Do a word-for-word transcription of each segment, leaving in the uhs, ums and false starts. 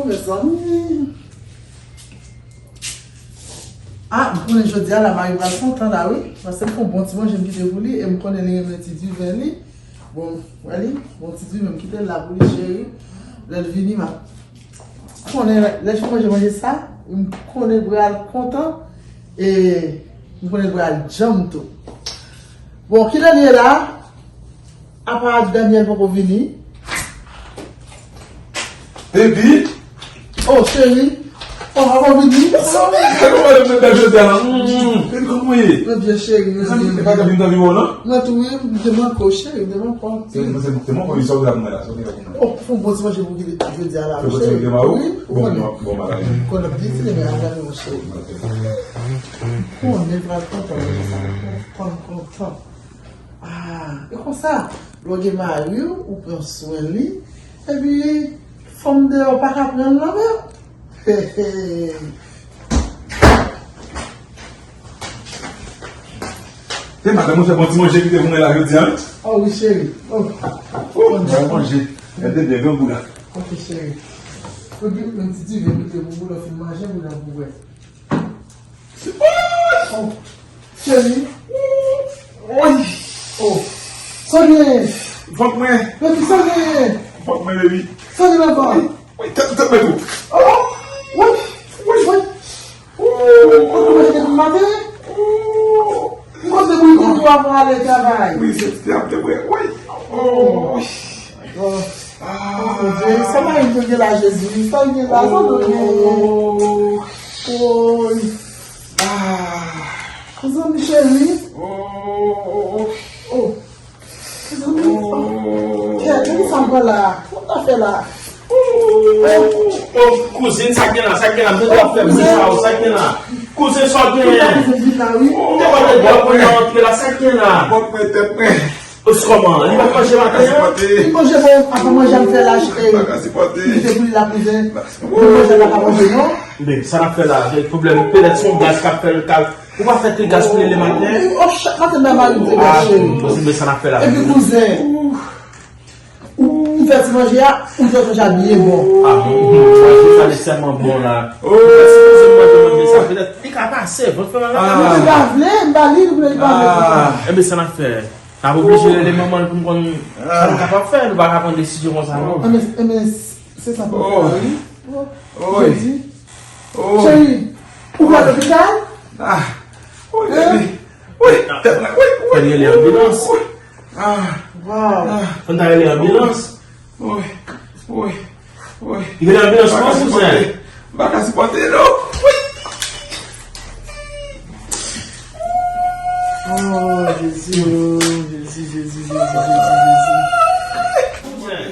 Mezanmi. Ah, m konnen jodi a la, mari pral kontan la, wi. Paske m fè yon bon ti manje, m kite pou li, e m konnen li renmen ti diven li. Bon, wè li, bon ti diven, m kite l la pou li, cheri. Lè l vini, m ap konnen, lè l fin manje, manje sa, m konnen l pral kontan, e m konnen l pral djanm tou. Bon, kilè l ye la? Apa Daniel poko vini? Baby! Oh, cheri! Oh, apa w vini? Sa w vin fè kòman lè m bèl jodi a la? Baby, kòman w ye? Mwen byen, cheri, mwen byen. Mwen tou, wi, m te manke w, cheri, m te manke w anpil. Se mwen, se mwen, se mwen, konn sa w vle ak mwen la, sa w vle ak mwen. Oh, fè yon bon ti manje pou jodi a la, cheri. Fè yon bon ti manje pou ou? Wi, ou konnen. Bon, bon, bon, bon. Ou konnen, byen, ti, men, a gade mwen, cheri. Konnen pral kontan, mwen sa. Konn kontan. Ah, e konsa, lè w gen mari w, ou pran swen li, epi fanm deyò pa ka pran l nan men w. Hey, hey. Te madanm mwen fè bon ti manje kite pou mwen la jodi a, wi. Oh, wi, cheri. Oh. Oh, mwen manje. Gade byen, grangou la. Ok, cheri. Epi, menm ti diven kite pou ou, lè w fin manje, pou w wè. Oh, cheri. Woy. Oh. Sa w gen? Vant mwen. Baby, sa w gen? Vant mwen, baby. Sa w gen anba? Woy, tèt, tèt mwen tou. Oh. Woy. Woy, woy. Oh. Ou konn manje depi maten? Oh. M konn debout pou ou avan ale travay. Wi, se ti ap de vre. Woy. Oh. Oh. Ah. Oh, Bondye, sa mari m te gen la, Jezi? Sa l gen la, sa l gen? Oh. Woy. Ah. Zanmi cheri. Oh. Oh. Zanmi. Oh. Kè, men sa m pran la. Sa m ta fè la? Oh. Oh, kouzin, sa k gen la? Sa k gen la? M tande w ap fè bri sa, sa k gen la? Kouzin, sa w gen? Kouzin vin la, wi. M te konn depi w ap antre la, sa k gen la? Bòt mwen, tèt mwen. Kòman? Li pa t manje maten an? Li manje bon, avan manje a m fè la, cheri. M pa ka sipòte. Li te pou li la, kouzin. Li manje la pa manje, non? Men, sa n ap fè la, gen pwoblèm. Petèt se yon gaz k ap fè l, k ap, ou pa fè te gaz pou li le maten? Oh, chak maten, nan mari m te gaz, cheri. Ah, bon, se sa n ap fè la. Epi, kouzin, ou, ou fè ti manje a, ou fè manje a byen bon. Ah, bon, manje sa nesesèman bon la. Oh. Petèt si kouzin manje manje sa, petèt li ka pase, vant fè mal la. Ah. Li pa vle, m ba li, li pa vle. Ah. Ebyen, sa n ap fè. N ap oblije rele manman l pou n konn sa nou kapab fè. Nou pa ka pran desizyon konsa, non. Enben, enben, se sa pou fè la, wi. Wi. Jezi. Cheri, ou pral lopital? Ah. Wi, baby. Wi, tèt mwen. Wi, wi. Fò n rele anbilans. Ah. Waw. Fò n ta rele anbilans. Wi, wi, wi. Li gen anbilans non, kouzen. M pa ka sipòte, non. Wi. Oh, Jezi, oh, Jezi, Jezi, Jezi, Jezi, Jezi. Kouzen.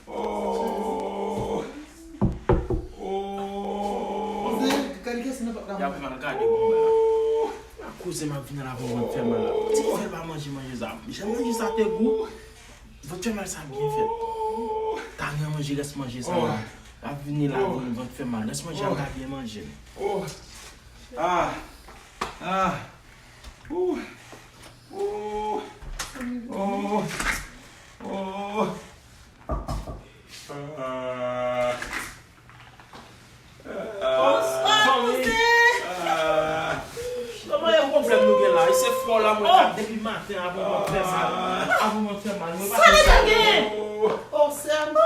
Oh. Oh. Kouzen, gade kiyès nan pòt la. Y ap mal gade pou mwen la. Kouzen, m ap vin la pou mwen fè mal la. Ti fè pa manje manje sa. Jan manje sa te gou. Vant fè mal sa byen fèt. Ta gen manje rès manje sa la. M ap vini la pou vant fè mal. Rès manje a m ta byen manje. Ah. Ah. Ouh. Ouh. Oh. Oh. Ah. Oh, fanmi. Ah. Kòman e pwoblèm nou gen la? E se fò la mwen ap depi maten avan mwen fè mal. Avan mwen fè mal. Mwen pa fè sa. Oh, sè m.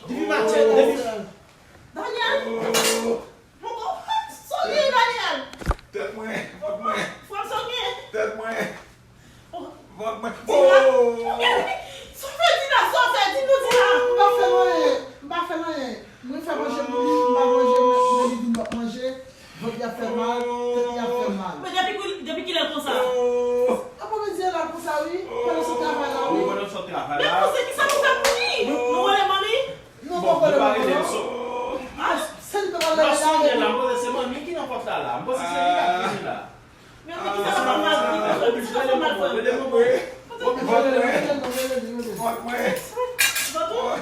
Depi maten, depi Daniel! Poko, sa w gen, Daniel? Tèt mwen, vant mwen. Frè m, sa w gen? Tèt mwen. Oh. Vant mwen. Dina. Oh! Sa w fè, Dina? Sa w fè? Di nou, Dina. M pa fè l anyen. M pa fè l anyen. Mwen fè manje pou li, m pa manje, men li vin m ap manje. Vant li ap fè mal, tèt li ap fè mal. Men depi ki, depi kilè l konsa? Oh! Aprèmidi a la konsa, wi. Pandan sot travay la, wi. Oh, pandan sot travay la. Men kouzen, kisa nou fè pou li? Nou rele manmi? Non, bon, poko, nou pa rele l, so. Ah, se li poko rele la. Nan sonje la, m panse se manmi ki nan pòt la, la. M panse se li k ap vini la. Men kisa sa fè mal, kisa sa fè mal, frè m? Rele manman. Rele manman. Vant mwen. Vant mwen.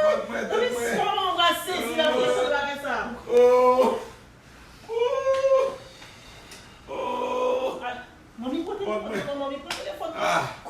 Vant mwen. Tèt mwen. Kòman w pral sezi la pou fè bagay sa? Oh. Oh. Oh. Manmi, kote telefòn nan? Manmi, pran telefòn nan. Ah.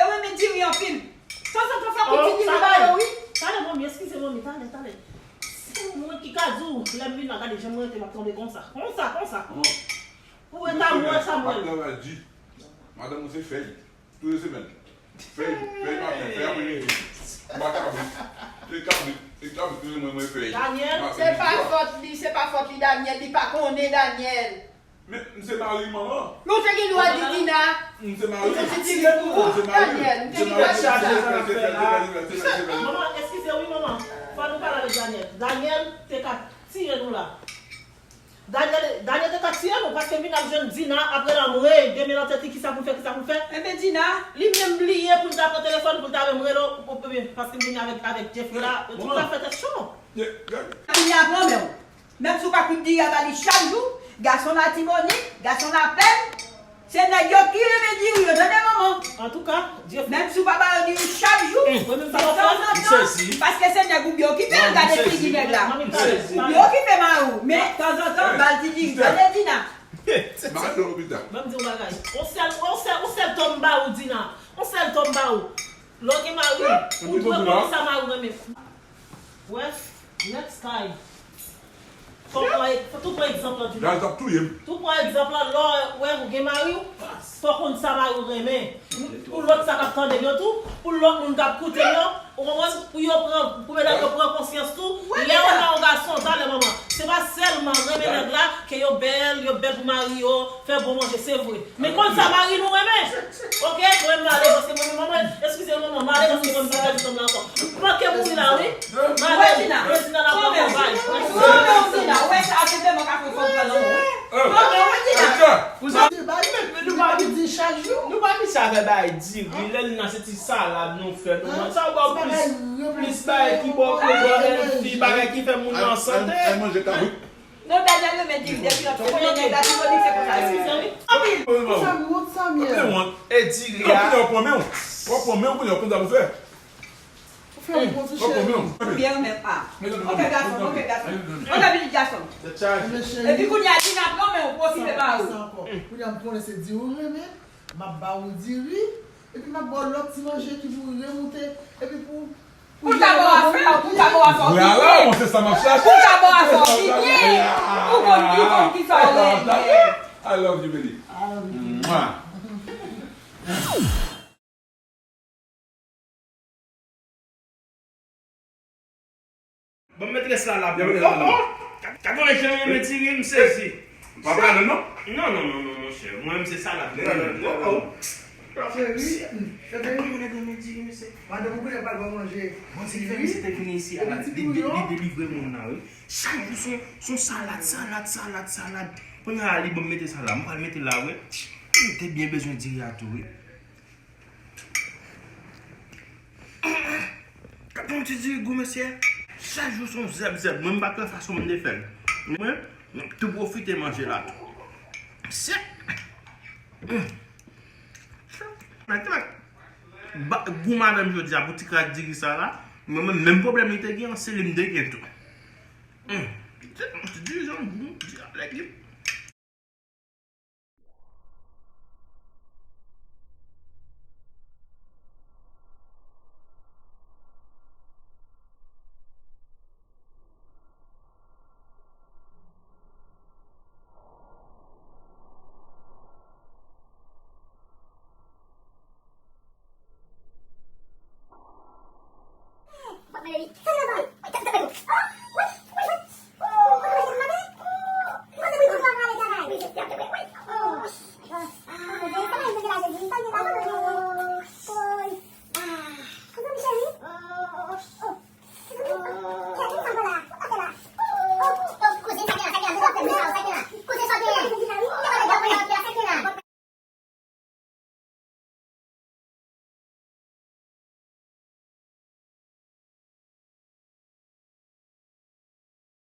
yo renmen diri anpil. Tanzantan, fò kou ti diri ba yo, wi. Talè, manmi, eskize, manmi, talè, talè. Se mwen ki ka di w, lè m vin la, gade jan mwen rete, m ap tonbe konsa. Konsa, konsa. Pou wè ta mwen, sa mwen. Madanm mwen se fèy. Tou de semèn. Fèy, fèy maten, fèy apremidi. M pa kabrit. Se kabrit, se kabrit, mwen, mwen fèy. Daniel, se pa fòt li, se pa fòt li, Daniel, li pa konnen, Daniel. Men, m se mari manman. Men w te gen dwa di Dina. M se mari. Li te tire pou ou, Daniel. M te gen dwa di sa. Manman, eskize wi, manman. Fò nou pale avèk Daniel. Daniel te ka tiye nou la. Daniel, Daniel te ka tiye nou, paske m vin ap jwenn Dina ap rele anmwey, demen nan tèt li, kisa pou l fè, kisa pou l fè. Enben, Dina. Li menm bliye pou l ta pran telefòn, pou l ta menm rele w, paske m vin avèk, avèk Jeffrey la, yo tout ka fè tèt cho. Dini ap renmen w. Menm si w pa kout diri a ba li chak jou, gason Latibonit, gason Laplenn, se nèg yo ki renmen diri yo, tande manman. Antouka, Jeffrey. Menm si w pa ba yo diri chak jou, men tanzantan, paske se nèg ou byen okipe, gade figi nèg la. Ou byen okipe mari w, men tanzantan, ba l ti diri, tande Dina. Ban m di w bagay. On sèl, on sèl, on sèl tò m ba ou, Dina. On sèl tò m ba ou. Lè w gen mari, ou dwe konnen sa mari w renmen. Wè, next time. Fò w pran, fò tou pran egzanp lan, Dina. Gal t ap touye m. Tou pran egzanp lan, lè w wè ou gen mari w, fò w konn sa mari w renmen. Pou lòt sa k ap tande m yo tou, pou lòt moun k ap koute m yo, Ou konprann? Pou yo pran, pou medam yo pran konsyans tou, lè yo nan yon gason, talè manman, se pa sèlman renmen nèg la, ke yo bèl, yo bèl pou mari yo, fè bon manje, se vre. Men konn sa mari nou renmen. Oke, mwen m ale, paske mwen menm, mwen, eskize mwen, mwen m ale, paske mwen m pa pèdi tan m la ankò. M manke mouri la, wi. M ale, Regina, Regina la pran konbay. Ou renmen Regina, ou wè sa, se vèman ka fè fòm pran lanmou, wi. Ou renmen Regina. Pou sa, nou pa di chak jou. Nou pa di sa fè bay diri, lè l nan se ti salad nou fè, nou manje. Sa ba w plis, plis bagay ki ba w plis, bagay ki fè moun nan sante. Al manje kabrit. Non, Daniel renmen diri depi lòt semèn, nèg la dizonik, se konsa li ye. Anpil. Ou fè m wont, Samuel. E diri a. Kounye a w pran men w. W ap pran men w, kounye a w konn sa pou fè. Ou fè m wont, cheri. W ap pran men w. Ou byen renmen a. Oke, gason, oke, gason. Oke, pitit gason. Epi kounye a, Dina pran men w, pwofite ba ou. Kounye a, m konnen se diri ou renmen, m ap ba ou diri, epi m ap ba w lòt ti manje ki pou remoute, epi pou Pou ta ba w afè, pou ta ba w afè w byen. Vwala, mwen se sa m ap chache. Pou ta ba w afè w byen. Ou konn, ou konn ki sa w renmen. I love you, baby. I love you, baby. Mwah. Bon, metrès la la. Oh, oh. Gad, gad, gad, jan m renmen diri, m sezi. Pa pale non? Non, non, non, non, monchè. Mwen, m se salad. Oh, oh. Cheri, madanm ou konnen pral ba w manje. Bon, ti fè misye te vini isi a la, li, li, li delivre moun nan, wi. Chak jou se yon, se yon salad, salad, salad, salad. Kounye a, li ban m mete sa la, m pral mete la, wi. M te byen bezwen diri a tou, wi. Gad yon ti diri gou, mesye. Chak jou se yon zèb, zèb. Mwen, m pa t wè fason moun te fè l. Mwen, m ap tou pwofite manje la tou. Mesye. Mèt, mèt. Ba, gou madanm jodi a pou ti kras diri sa la. Mwen menm, menm pwoblèm li te gen an, se li m te gen tou. Hmm.